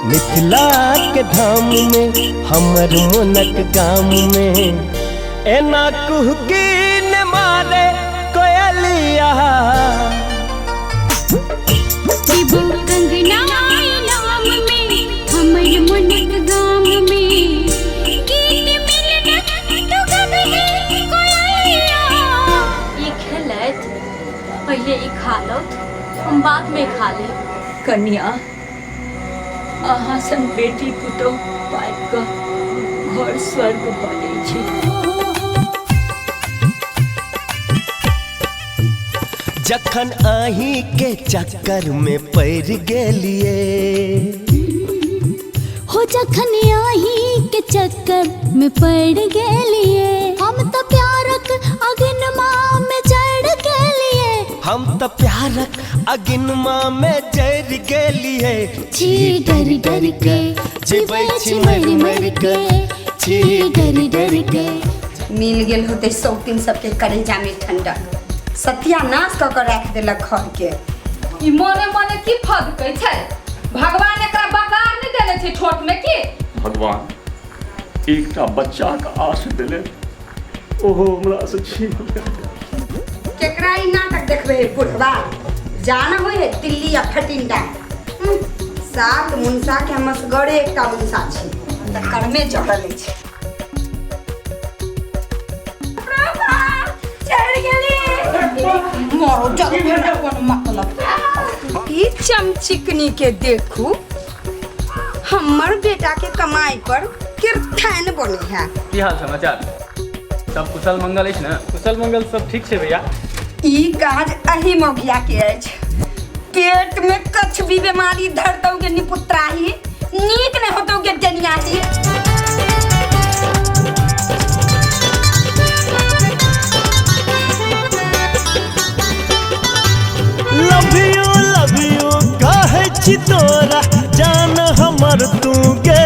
मिथिला के धाम में हमर मोनक गाम में एना कुहकी ने मारे कोयलिया। शिबू कंगना नाम में हमर मुनक गाम में गीत मिलना तो गबहे कोयलिया। ई खेलैत पहिले ई खा लौथ, हम बाद में खा लेब। कन्या, अहाँ सन बेटी पुतोह पाबि कऽ घर स्वर्ग भऽ जाइ छै। जखन अहीं के चक्कर में पड़ गेलिए हो, जखन अहीं के चक्कर में पड़ गेलिए, हम तो प्यारक अग्निमा में चढ़ गेलिए। हम तो प्यारक अगिनमा में जर गेलिए। छी डर डर के जीबै छी मरि मरि के, छी डर डर के। मिल गेल होते शौकीन सबके करेजा में ठंडक, सत्यानाश कऽ के राखि देलक घर के। ई मने मने की फदकै छै? भगवान एकरा बकार नहि देने छै ठोट में की? भगवान एकटा बच्चाके आश देले, ओहो हमरा से छीन लेलकै। केकरा ई नाटक देखबै है बुढ़वा? जान होइ है दिल्ली आ फटिंडा। सात मुनसा के हम असगरे एकटा मुनसा छी तऽ कर्मे जड़ल अछि। चढ़ि गेली मरो जरूर कोनो मतलब। ई चमचिकनी के देखू, हमर बेटा के कमाई पर किरथैन बने है। की हाल समाचार? सब कुशल मंगल अछि ने? कुशल मंगल सब ठीक छै भैया। ई काज अही मौगिया के अछि। पेट में कछ भी बीमारी धरतौ के निपुत्राही, नीक नहीं होतौ के डनियाही। लव यू लव यू कहै छी तोरा जान हमर तू गे,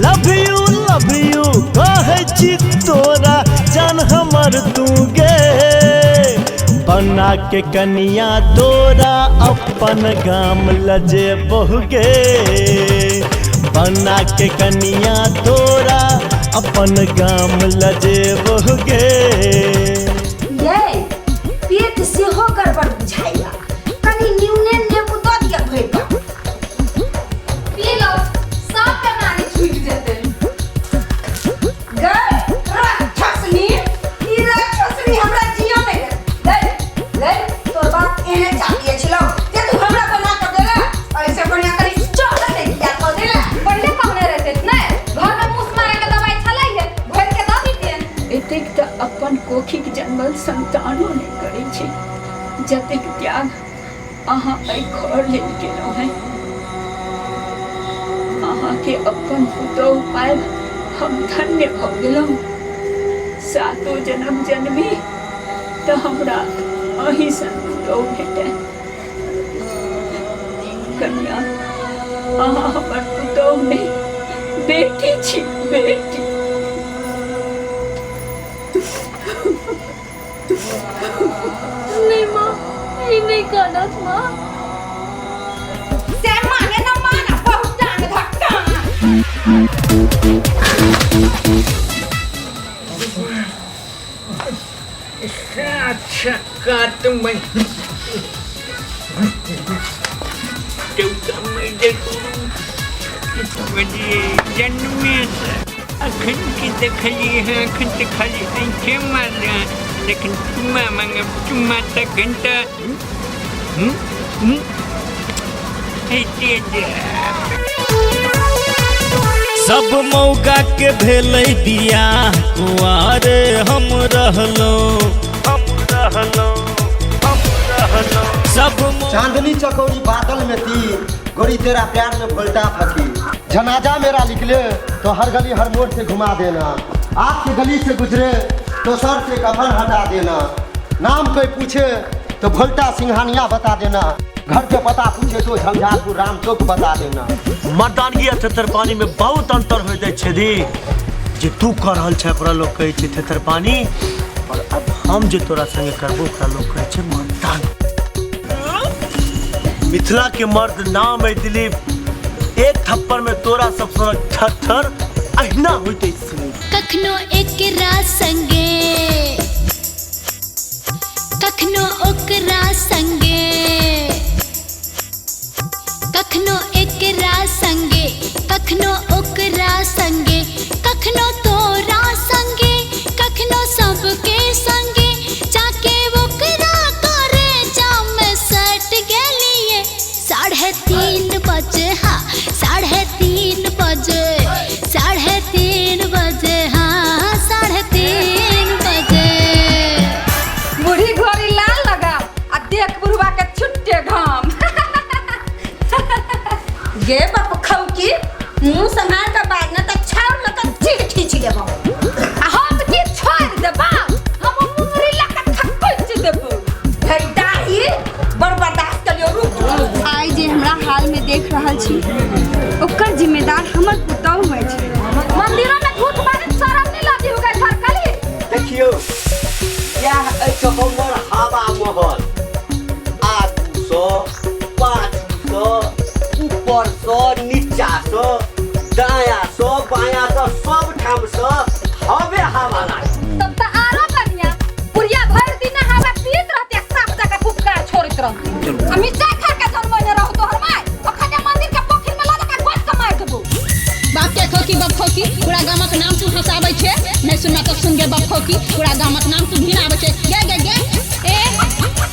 लव यू लव यू कहै छी तोरा जान हमर तू गे, बना के कनिया तोरा अपन गाम लजेबहु गे, बना के कनिया तोरा अपन गाम लजेबहु गे। ये पेट सेहो गड़बड़ बुझाइया, कनि न्यूने नेबू दऽ दिअ भरि कऽ। पी लो, सब बीमारी छूटि जेतै। गै राक्षसनी, ई राक्षसनी हमरा जियो नहि देत। गै गै, तोर बाप एहने चापिए छलौ जे तू हमरा बना कऽ देला, ऐसे बढ़िया कनि चल नहि किया कऽ देला। पहिले कहने रहते ने, घर में मूस मारे के दवाई छलै हे, भरि के दऽ दितियन। एतेक तऽ अपन कोखिक जन्मल संतानो नहि करै छै जतेक त्याग अहाँ एहि घर लेल केलहुँ हेँ। अहाँके अपन पुतोहु पाबि हम धन्य भऽ गेलहुँ। सातो जन्म जन्मी तऽ हमरा अहीं सन पुतोहु भेटय। कन्या, अहाँ हमर पुतोहु नहि, बेटी छी, बेटी। नहीं माँ, ई नहीं कानत माँ। से माने न माना, बहुत टांग धक्का। अच्छा में जन्मेसँ अखन की देखलियै हँ, अखन तऽ खाली आँखे मारले हँ, लेकिन चुम्मा मांगब चुम्मा तखन तऽ होइते जायब। सब मौका के भेलै बियाह, कुआरे हम रहलौं, हम रहलौं, हम रहलौं। सब चांदनी चकोरी बादल में तीर, गोरी तेरा प्यार में भोलटा फकीर। जनाजा मेरा निकले तो हर गली हर मोड़ से घुमा देना, आपकी गली से गुजरे तो सर से कफन हटा देना, नाम कोई पूछे तो भोलटा सिंघानिया बता देना, घर के पता पूछे तो झंझारपुर राम चौक बता देना। मर्दानगी आ थेथर पानी में बहुत अंतर होइत अछि छेदी। जे तू कऽ रहल छै ओकरा लोक कहै छै थेथर पानी, और अब हम जे तोरा संगे करबो ओकरा लोक कहै छै मर्दानगी। मिथिला के मर्द नाम है दिलीप, एक थप्पड़ में तोरा सब सनक थर थर अहिना होइत अछि। कखनो एकरा संगे, कखनो ओकरा संगे, कखनो एकरा संगे, कखनो ओकरा संगे, कखनो तोरा संगे, कखनो सबके संगे, जाके ओकरा करे जाम सट गेलिए। 3:30 बजे, हाँ 3:30 बजे, 3:30 बजे, हाँ 3:30 बजे। बूढ़ी घोड़ी लाल लगा आ देख बुढ़वा के छुट्टे घाम। गे बाप खौकी मुंह संभाल के बाज न त छाउर लक चीर खींच लेबो। आ हम की छोड़ देबा, हम मुंगरी लक थक्कोच देबो। दाई बड़ बर्दाश्त करियो, रुक। आइ जे हमरा हाल में देख रहल छी ओकर जिम्मेदार हमर पुतहु होइ छै। मंदिरों में झूठ मारे शरम नहीं लगी हो गई फरकली। देखियो यह अछि हमर हवा महल, आगू सँ पाछू सँ ऊपर सँ नीचा सँ दाया सँ बाया सँ सब ठाम सँ हवे हवा लागल। तब त आरो बढ़िया बुढ़िया भर दिन हवा पीत रहते, साफ जगह फुफकार छोड़त रहते। आ मिर्चाई खा के जन्मने रहू तोहर माय, अखने मंदिर के पोखरि में लऽ के गोद कमाय देबो। बाप के खोकी बाप खोकी पूरा गामक नाम तू हंसाबै छे, नहीं सुनना तो सुन गे बाप खोकी पूरा गामक नाम तू घिनाबै छे। गे गे गे ए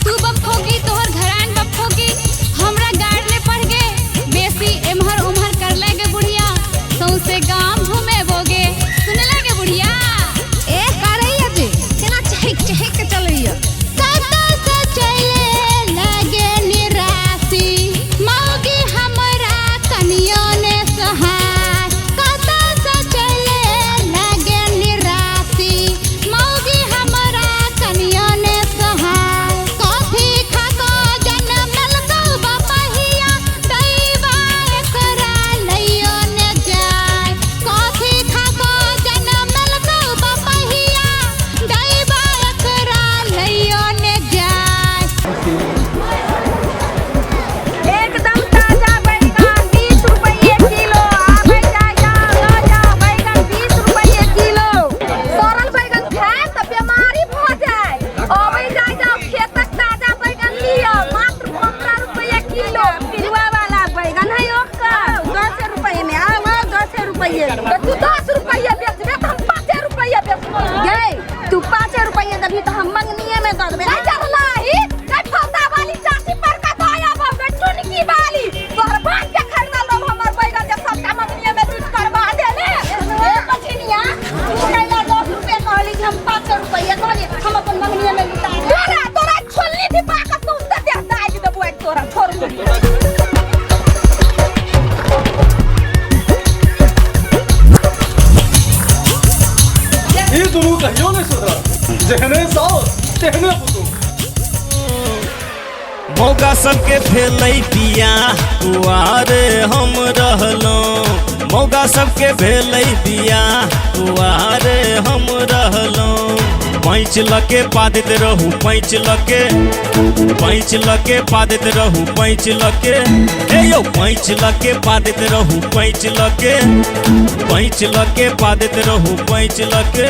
तू बाप खोकी तोहर घरान बाप खोकी, हमरा गाड़ ले पड़ गे बेसी एम्हर उम्हर कर ले गे बुढ़िया, सौंसे गाम घुमेबोगे। सुन ले गे बुढ़िया। ए करैया जे केना चहक चहक के चलैया। कतौ से चले लगे निराशी, मौगी हमरा कनियो ने सहाय। कतौ से चले लगे निराशी, मौगी हमरा कनियो ने सहाय। कॉफी खा को जनमल कौ बपहिया, दैवा एकरा लइयो ने जाय। कॉफी खा को जनमल कौ बपहिया, दैवा एकरा लइयो ने जाय। एकदम ताजा बैगन 20 रुपये किलो। आबै जाय जाओ ल जाओ बैगन 20 रुपये किलो। सड़ल बैगन खाए त बीमारी भ जाए। अबै जाय जाओ खेतक ताजा बैगन लिअ, मात्र 15 रुपये किलो। पिलुआ वाला बैगन है ओकर 10 रुपये में। आओ आओ 10 रुपये। त तू 10 रुपये बेचबे त हम 5 रुपये बेचबो। गे तू 5 रुपये देबही त हम मंगनिए में दऽ देबै। नहीं चढ़लाही नहीं फलता वाली चाची पर का दया भव टुनकी वाली तोहर बाप के खरीदल लोग हमर बैगन जे सबटा मंगनिए में लूट करवा देले। ए पछिनिया तू कैला 10 रुपये कहली कि हम 5 रुपये कहली, हम अपन मंगनिए में लुटा देबै। तोरा तोरा छोलनी धिपा के सौंसे देह दागि देबो एक तोरा छोड़। ई दुनू कहियो नहि सुधरत, जेहने साउस तेहने पुतोह। मौका सबके भेलै बियाह कुआरे हम रहलौं, मौका सबके भेलै बियाह कुआरे हम रहलौं। पैंच लके पादैत रहू पैंच लके, पैंच लके पादैत रहू पैंच लके, हे यौ पैंच लके पादैत रहू पैंच लके, पैंच लके पादैत रहू पैंच लके।